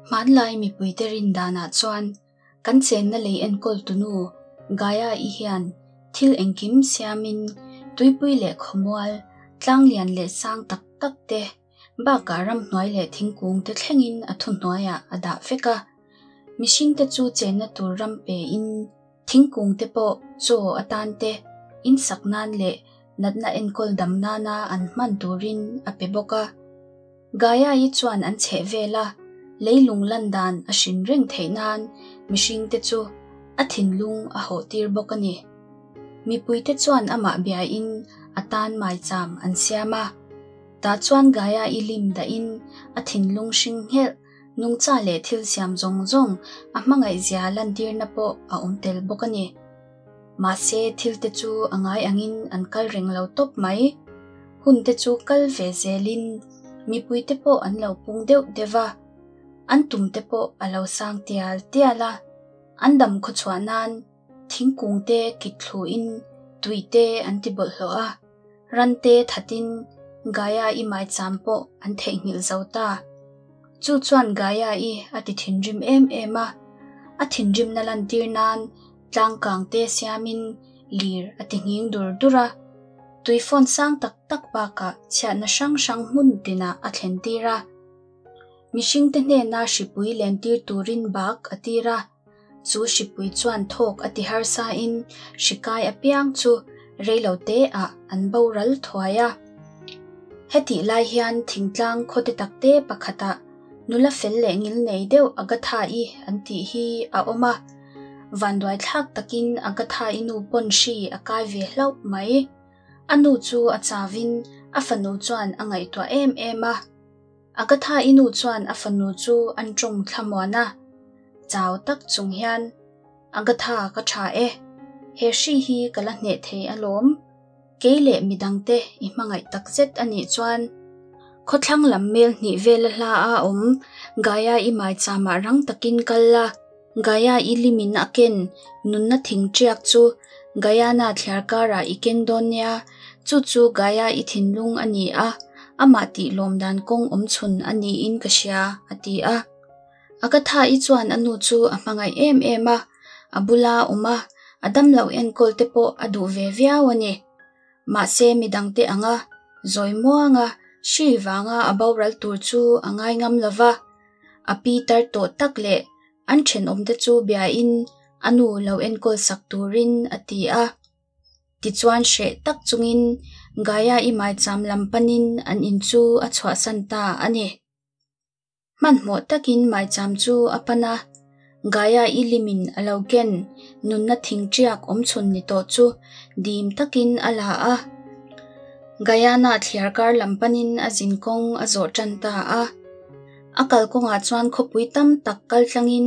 Hmanlai mipuite rin danah chuan kan chenna lei enkawl tunu Gaia-i hian thil engkim siamin tuipui leh khawmual, tlanglian leh sang tak tak te bakah ramhnuai leh thingkung te thlengin a thuhnuaiah a dah vek a. Mihringte chu chenna tur ram pein thingkung te pawh chaw atan te, insak nan leh natna enkawl dam nana an hman turin a pe bawk a. Gaia-i chuan an chheh vel a, leilung lan dan a hrin reng theih nan mihringte chu a thinlung a hawh tir bawk a ni. Mipuite chuan amah biain a tan maicham an siam a. Tah chuan Gaia-i lim dahin a thinlung hring nghelh nungcha leh thil siam zawng zawng a hmangaihzia lantirna pawh a awm tel bawk a ni. Mahse, thilte chu a ngai angin an kal reng lo tawp mai. Hunte chu kal ve zelin mipuite pawh an lo pung deuh deuh va, an tumte pawh a lo sang tial tial a. An dam khawchhuah nan thingkungte kit thluin tuite an ti bawlhhlawh a, rante thatin Gaia-i maicham pawh an theihnghilh zo ta. Chu chuan Gaia-i a ti thinrim em em a, a thinrimna lantir nan Tlangkang te siamin lir a ti nghing dur dur a, tui fawn sang tak tak bakah chhiatna hrang hrang hmun tinah a thlen tir a. Mihringte hnena hripui len tir turin bak a tir a, chu hripui chuan thawk a ti harsain hri kai apiang chu reilo teah an boral thuai a. Hetih lai hian thingtlang khawte takte pakhatah nula fel leh ngil nei deuh Agatha-i an tih hi a awm a. Vanduai thlak takin Agatha-i nu pawn hri a kai ve hlauh mai. A nu chu a chauin a fanu chuan a ngaihtuah em em a. Agatha-i nu chuan a fanu chu an tawng thlamuan a. Chau tak chung hian, Agatha ka tha e, he hri hi ka la hneh thei alawm. Kei leh midangte i hmangaih takzet a nih chuan khawthlang lam mel hnih vela hla a awm Gaia i maicham ah rang takin kal la, Gaia i limin a ken nunna thing ṭiak chu Gaiana thliar karah i ken dawn nia, chu chu Gaia i thinlung a ni a, amah tih lawm dan kawng awm chhun a niin ka hria, a ti a. Agatha-i chuan a nu chu a hmangaih em em a, a bula awm a, a damloh enkawl te pawh a duh ve viau a ni. Mahse midangte anga zawi muanga hri vanga a boral tur chu a ngai ngam lo va, a pi tar tawh tak leh an thenawmte chu biain a nu lo enkawl sak turin a ti a. Tichuan hreh tak chungin Gaia-i maicham lam panin an in chu a chhuahsan ta a ni. Hmanhmawh takin maicham chu a pan a, Gaia-i limin a lo ken nunna thing ṭiak awmchhun ni tawh chu dim takin a la a. Gaiana thliarkar lam panin a zin kawng a zawh ṭan ta a. A kalkawngah chuan khawpui tam tak kal tlangin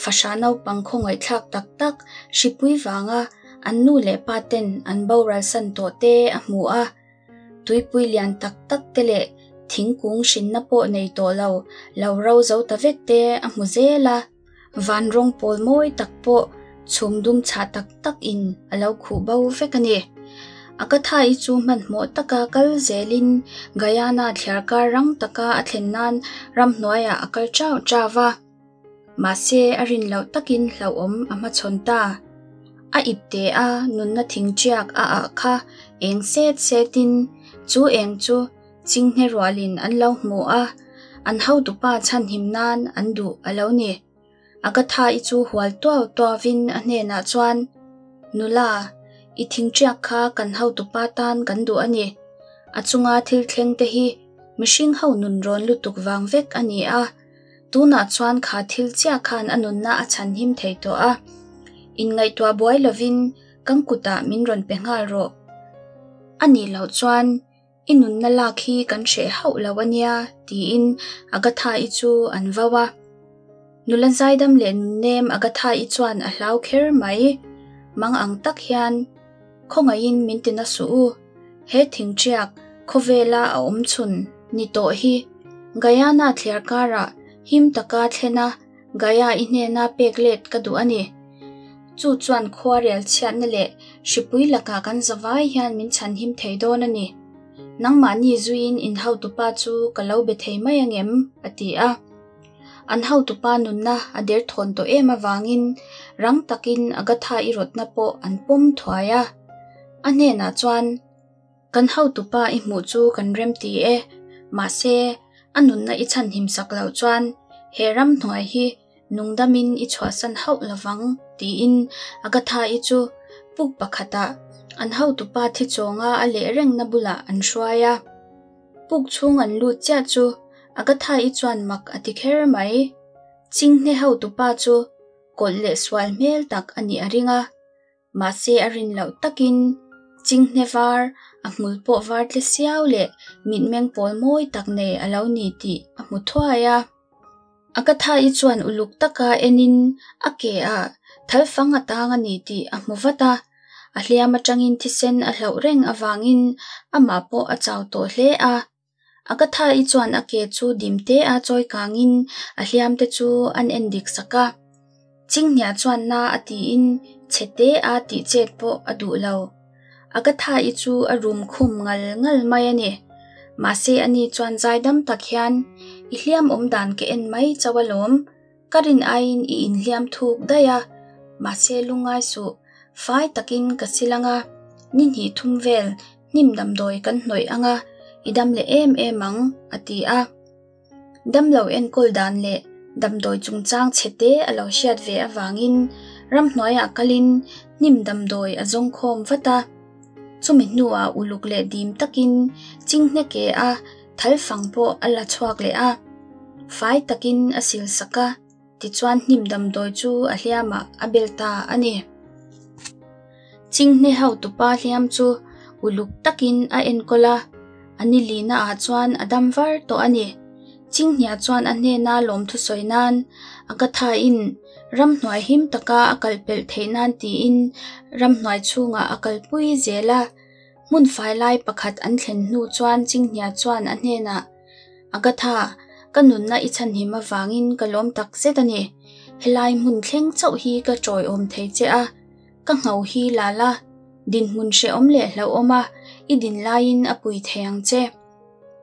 fahrah naupang khawngaihthlak tak tak hripui vanga an nu leh pa ten an boralsan tawh te a hmu a. Tuipui lian tak tak te leh thingkung hrinna pawh nei tawh lo, lo ro zo ta vek te a hmu zel a. Van rawng pawl mawi tak pawh chhum dum chhah tak tak in a lo khuh bo vek a ni. Agatha-i chu hmanhmawh taka kal zelin Guyana thliarkar rang taka a thlen nan ramhnuaiah a kal chau chau va. Mahse, a rin loh takin hlauhawm a hmachhawn ta. A ip te a, nunna thing ṭiak a ah kha eng set setin chu eng chu chinghne rualin an lo hmu a, an hotupa chhanhim nan an duh a lo ni. Agatha-i chu hual tuau tuauin a hnenah chuan, Nula, i thing ṭiak kha kan hotupa tan kan duh a ni. A chunga thil thleng te hi mihring ho nun rawn lutuk vang vek a ni a. Tunah chuan kha thil chiah khan a nunna a chhanhim thei tawh a, inngaihtuah buai lovin kan kutah min rawn pe nghal rawh. A nih loh chuan i nunna lak hi kan hreh hauh lo a nia tiin Agatha-i chu an vau a. Nula zaidam leh nunnem Agatha-i chuan a hlau kher mai. Mang ang tak hian khawngaihin min ti na suh u. He thingṭiak khawvela a awm chhun ni tawh hi Guyana thliar karah him taka thlena Gaia-i hnena pek let ka duh a ni. Chu chuan khuarel chhiatna leh hripui lakah kan zavai hian min chhanhim thei dawn a ni. Nangmahni zuiin inhautupa chu ka lo be thei mai angem? a ti a. An hotupa nunna a derthawn tawh em avangin rang takin Agatha-i rawtna pawh an pawm thuai a. A hnenah chuan, Kan hotupa i hmuh chu kan remti e, mahse, a nunna i chhanhim sak loh chuan he ramhnuai hi nungdamin i chhuahsan hauh lovang, tiin Agatha-i chu puk pakhatah an hotupa thi chawnga a leh rengna bulah an hruai a. Puk chhung an lut chiah chu Agatha-i chuan mak a ti kher mai. Chinghne hotupa chu kawlh leh sual hmel tak a nih a ring a, mahse a rin loh takin chinghne var, a hmul pawh var tle siau leh mitmeng pawl mawi tak nei a lo ni tih a hmu thuai a. Agatha-i chuan uluk taka enin a ke ah thalfang a tang a ni tih a hmu vat a, a hliam atangin thisen a hlauh reng avangin amah pawh a chau tawh hle a. Agatha-i chuan a ke chu dim te a chawi kangin a hliam te chu an en dik sak a. Chinghnia chuan na a tiin chhe te a tih chet pawh a duh lo. Agatha-i chu a rum khum ngal ngal mai a ni. Mahse ani chuan zaidam tak hian, I hliam awm dan ka en mai chauh alawm. Ka rin aiin i inhliam thuk daih a, mahse lungngai suh, fai takin ka sil anga, ni hnih thum vel hnim damdawi kan hnawih anga i dam leh em em ang, a ti a. Damlo enkawl dan leh damdawi chungchang chhe te a lo hriat ve avangin ramhnuaiah kalin hnim damdawi a zawng khawm vat a. Chumi hnuah uluk leh dim takin chinghne ke a thal fang pawh a la chhuak leh a, fai takin a sil sak a, tichuan hnim damdawi chu a hliamah a bel ta a ni. Chinghne hotupa hliam chu uluk takin a enkawl a, a ni lina ah chuan a dam var tawh a ni. Chinghnia chuan a hnena lawmthu sawi nan a ka thain ramhnuai him taka a kal pelh theih nan tiin ramhnuai chhungah a kalpui zel a. Hmun fai lai pakhat an thlen hnu chuan Chinghnia chuan a hnenah, Agatha, ka nunna i chhanhim avangin ka lawm tak zet a ni. Helai hmun thleng chauh hi ka tawiawm thei che a, ka ngho hi la la, dinhmun hrehawm leh hlauhawm a i din laiin a pui thei ang che.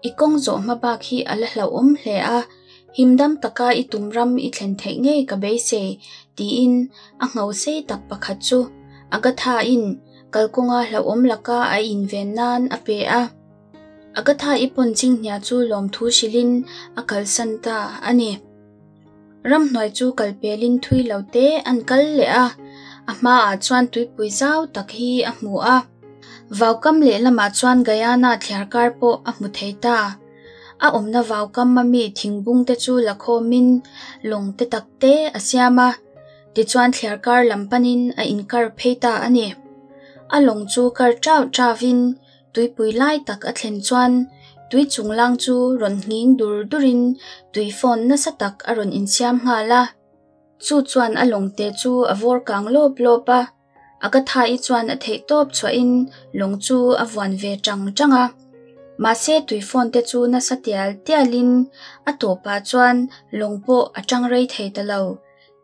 I kawng zawh hma bak hi a la hlauhawm hle a, himdam taka i tum ram i thlen theih ngei ka beisei, tiin a ngho sei tak pakhat chu Agatha-in kalkawnga hlauhawm laka a inven nan a pe a. Agatha-i pawn chinghnia chu lawmthu hrilhin a kalsan ta a ni. Ramhnuai chu kal pelin thui lo te an kal leh a, a hmaah chuan tuipui zau tak hi a hmu a. Vaukam lehlamah chuan Guyana thliarkar pawh a hmu thei ta. A awmna vaukam a mi thingbung te chu la khawmin lawng te tak te a siam a, tichuan thliarkar lam panin a inkar phei ta a ni. A lawng chu kar chau chauvin Tuipui lai tak a thlen chuan tui chunglang chu rawn nghing dur durin tui fawn nasa tak a rawn insiam nghal a. Chu chuan a lawngte chu a vawr kang lawp lawp a, Agatha-i chuan a theih tawp chhuahin lawng chu a vuan ve tang tang a. Mahse tui fawn te chu nasa tial tialin a tawpah chuan lawng pawh a tang rei thei ta lo.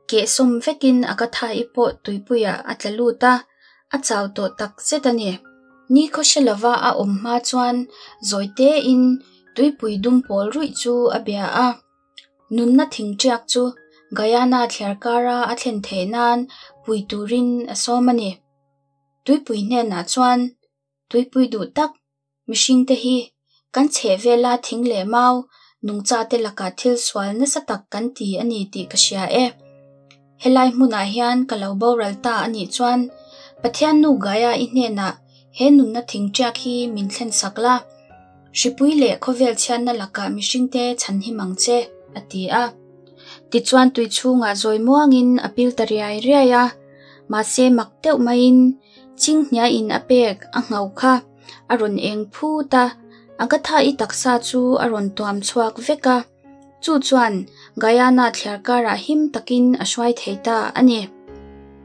Kehsawm vekin Agatha-i pawh tuipuiah a tla lut a, a chau tawh tak zet a ni. Ni khawhre lova a awm hma chuan zawi tein tuipui dum pawl ruih chu a bia a. Nunna thing ṭiak chu Guyana thliar kara a thlen theih nan pui turin a sawm a ni. Tuipui hnenah chuan tuipui duh tak Mihringte hi kan chhehvela thing leh mau nungchate lakah thil sual nasa tak kan ti a ni tih ka hria e. Helai hmunah hian ka lo boral ta a nih chuan Pathian nu Gaia-i hnenah he nunna thing ṭiak hi min thlen sak la, hripui leh khawvel chhiatna lakah mihringte chhanhim ang che, a ti a. Tichuan tui chhungah zawi muangin a pil ta riai riai a, mahse mak deuh maiin Chinghniain a pek a ngho kha. A rawn eng phut a, Agatha-i taksa chu a rawn tuam chhuak vek a, chu chuan Guyana thliarkarah him takin a hruai thei ta a ni.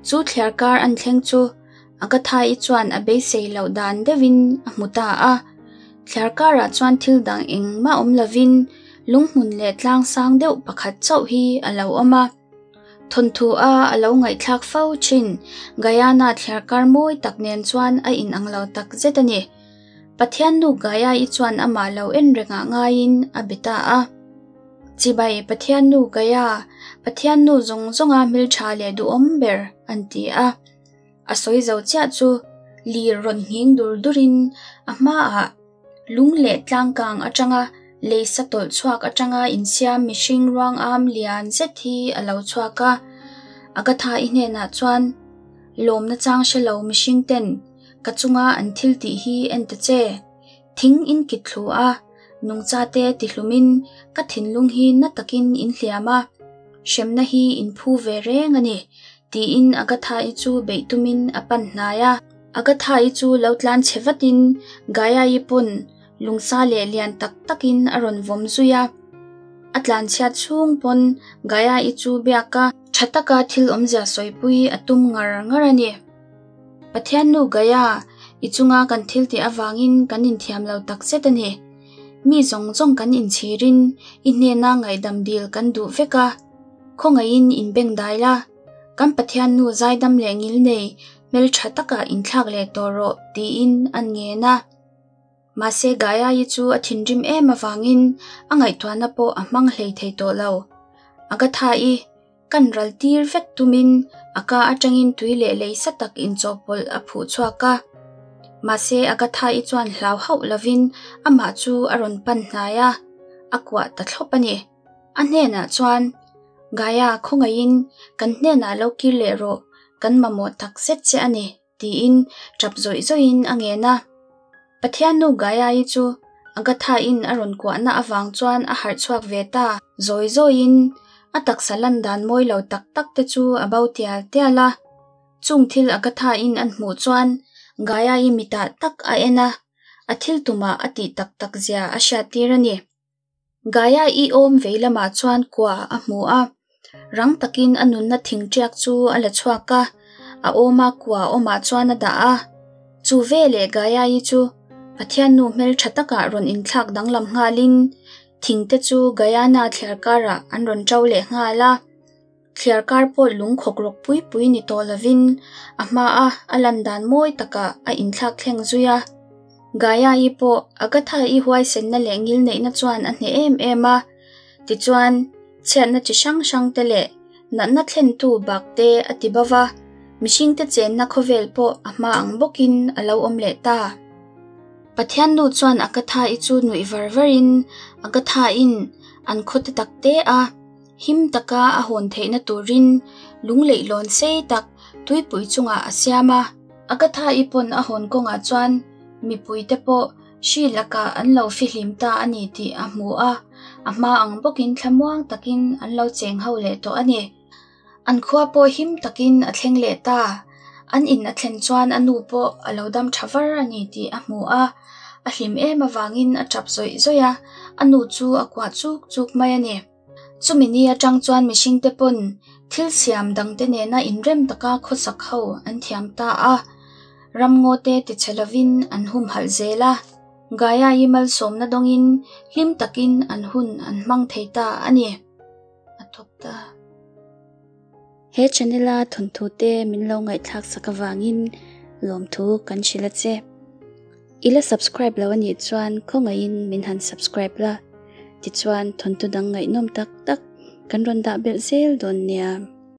Chu thliarkar an thleng chu Agatha-i chuan a beisei loh dan deuhin a hmu ta a, thliarkarah chuan thil dang engmah awm lovin lunghmun leh tlang sang deuh pakhat chauh hi a lo awm a. Thawnthu a a lo ngaihthlak fo thin. Guyana thliarkar mawi tak nen chuan a inang lo tak zet a ni. Pathian nu Gaia-i chuan amah lo en rengah ngaiin a be ta a. Chibai Pathiannu Gaia, Pathiannu zawng zawnga hmeltha leh duhawm ber, an ti a. A sawi zo chiah chu lir rawn nghing dur durin a hmaah lung leh tlangkang atanga lei sa tawlh chhuak atanga insiam mihring ruang am lian zet hi a lo chhuak a. Agatha-i hnenah chuan, Lawmna chang hre lo mihring ten ka chunga an thil tih hi en ta che. Thing in kit thlu a, nungcha te tihlumin ka thinlung hi na takin in hliam a, hremna hi in phu ve reng a ni, tiin Agatha-i chu beih tumin a pan hnai a. Agatha-i chu lo tlan chhe vatin Gaia-i pawn lungsa leh lian tak takin a rawn vawm zui a. A tlan chhiat chhung pawn Gaia-i chu biak a, tha taka thil awmzia sawipui a tum ngar ngar a ni. Pathiannu Gaia, i chunga kan thil tih avangin kan inthiam lo tak zet a ni. Mi zawng zawng kan inchhirin i hnena ngaihdam dil kan duh vek a, khawngaihin inbengdai la, kan Pathiannu zaidam leh ngilnei hmeltha takah inthlak leh tawh rawh tiin an ngen a. Mahse Gaia-i chu a thinrim em avangin a ngaihtuahna pawh a hmang hlei thei tawh lo. Agatha-i kan ral tir vek tumin a ka atangin tui leh lei sa tak inchawhpawlh a phuh chhuak a. Mahse Agatha-i chuan hlau hauh lovin amah chu a rawn pan hnai a, a kuah ta thlawp a ni. A hnenah chuan, Gaia, khawngaihin kan hnenah lo kir leh rawh, kan mamawh tak zet che a ni, tiin tap zawih zawihin a ngen a. Pathiannu Gaia-i chu Agatha-in a rawn kuahna avang chuan a harh chhuak ve ta. Zawi zawihin a taksa lan dan mawi lo tak tak te chu a bo tial tial a. Chung thil Agatha-in an hmuh chuan Gaia-i mitah tak a en a, a thil tumah a tih tak tak zia a hriattir a ni. Gaia-i awm vei lamah chuan kua a hmu a, rang takin a nunna thing ṭiak chu a la chhuak a, a awma kua awmah chuan a dah a. Chu veleh Gaia-i chu Pathiannu hmelṭha takah rawn inthlak danglam nghalin thingte chu Gaiana thliar karah an rawn ṭo leh nghal a. Thliar kar pawh lung khawk rawk pui pui ni tawh lovin a hmaa a lan dan mawi takah a inthlak thleng zui a. Gaia-i pawh Agatha-i huaisenna leh ngilneihna chuan a hneh em em a. Tichuan, chhiatna chi hrang hrang te leh natna thlentu bak te a ti bo va, mihringte chenna khawvel pawh a hma ang bawkin a lo awm leh ta. Pathiannu chuan Agatha-i chu nuih var varin Agatha-in an khawte tak te a. Him taka a hawn theihna turin lung leihlawn sei tak tuipui chungah a siam a. Agatha-i pawn a hawn kawngah chuan mipuite pawh hri lakah an lo fihlim ta a ni tih a hmu a, a hma ang bawkin thlamuang takin an lo cheng ho leh tawh a ni. An khua pawh him takin a thleng leh ta. An in a thlen chuan a nu pawh a lo dam tha var a ni tih a hmu a, a hlim em avangin a tap zawih zawih a, a nu chu a kuah chuk chuk mai a ni. Chumi ni atang chuan mihringte pawn thil siam dangte nena inrem taka khawsak ho an thiam ta a, ramngawte tichhe lovin an humhalh zel a, Gaia-i malsawmna dawngin hlim takin an hun an hmang thei ta a ni. A thawk ta. He channel a thawnthu te min lo ngaihthlak sak avangin lawmthu kan hrilh a che. I la subscribe lo anih chuan khawngaihin min han subscribe la, tichuan thawnthu dang ngaihnawm tak tak kan rawn dah belh zel dawn nia.